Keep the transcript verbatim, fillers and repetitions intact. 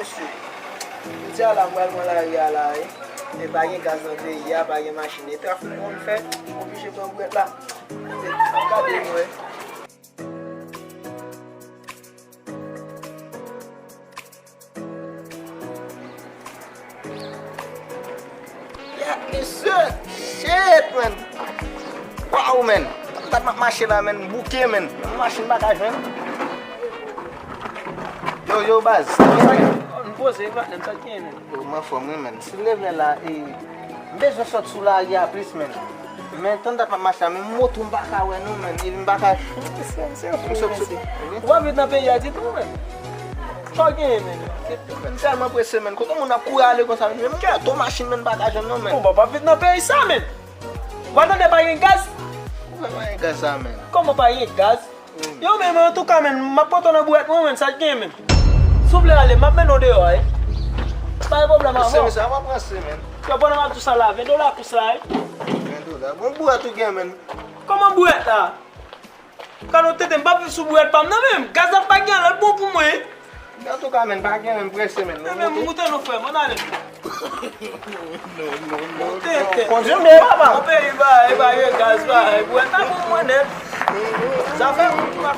Mesye, jodi a la, m pral pran lari a la, wi. Men pa gen gaz nan peyi a, pa gen machin. E trafik mwen fè, m oblije pran bwèt la. Ap gade nou, wi. Ya, mesye! Shit, man! Waw, man! Tan dat m ap mache la, man, m bouke, man. Yon machin m pa ka jwenn. Yo, yo, baz. M poze, patnè m, sa k gen, man? Yo, m anfòm, wi, man. Si w leve la, e, m bezwen sot sou lari a plis, man. Men, tan dat m ap mache la, men moto m pa ka wè, non, man. Epi m pa ka. M sot sou. Ou pa viv nan peyi a ditou, man. Sa w genyen, man? Men, m tèlman prese, man. Kote moun ap kouri ale konsa, man? Men moto, machin, man, m pa ka jwenn, non, man. Bon, w pa viv nan peyi sa, man. Ou pa tande pa gen gaz? Kòman pa gen gaz sa, man? Kòman pa gen gaz? Yo, men, men, antouka, men, m ap pote w nan bouwèt mwen, men, sa k gen, men. Si w vle ale, m ap mennen w deyò, wi. Pa gen pwoblèm avè w. Mesye, mesye, ap ranse, men. Yo, pandan m ap di w sa la, ven dola kous la, wi. Ven dola. Bon, bouwèt ou gen, men. Kòman bouwèt la? Kado tete, m p ap viv sou bouwèt pa m nan, men. Gaz la pa gen, l ap bon pou mwen. Antouka, men, pa gen, men, prese, men. Men, men, moute non, frè m, ann ale. Non, non, non, non. Kondwi byen, papa. Nan peyi ba, e ba, e gaz ba, e bwè ta pou mwen nèt. Zafè moun ki pa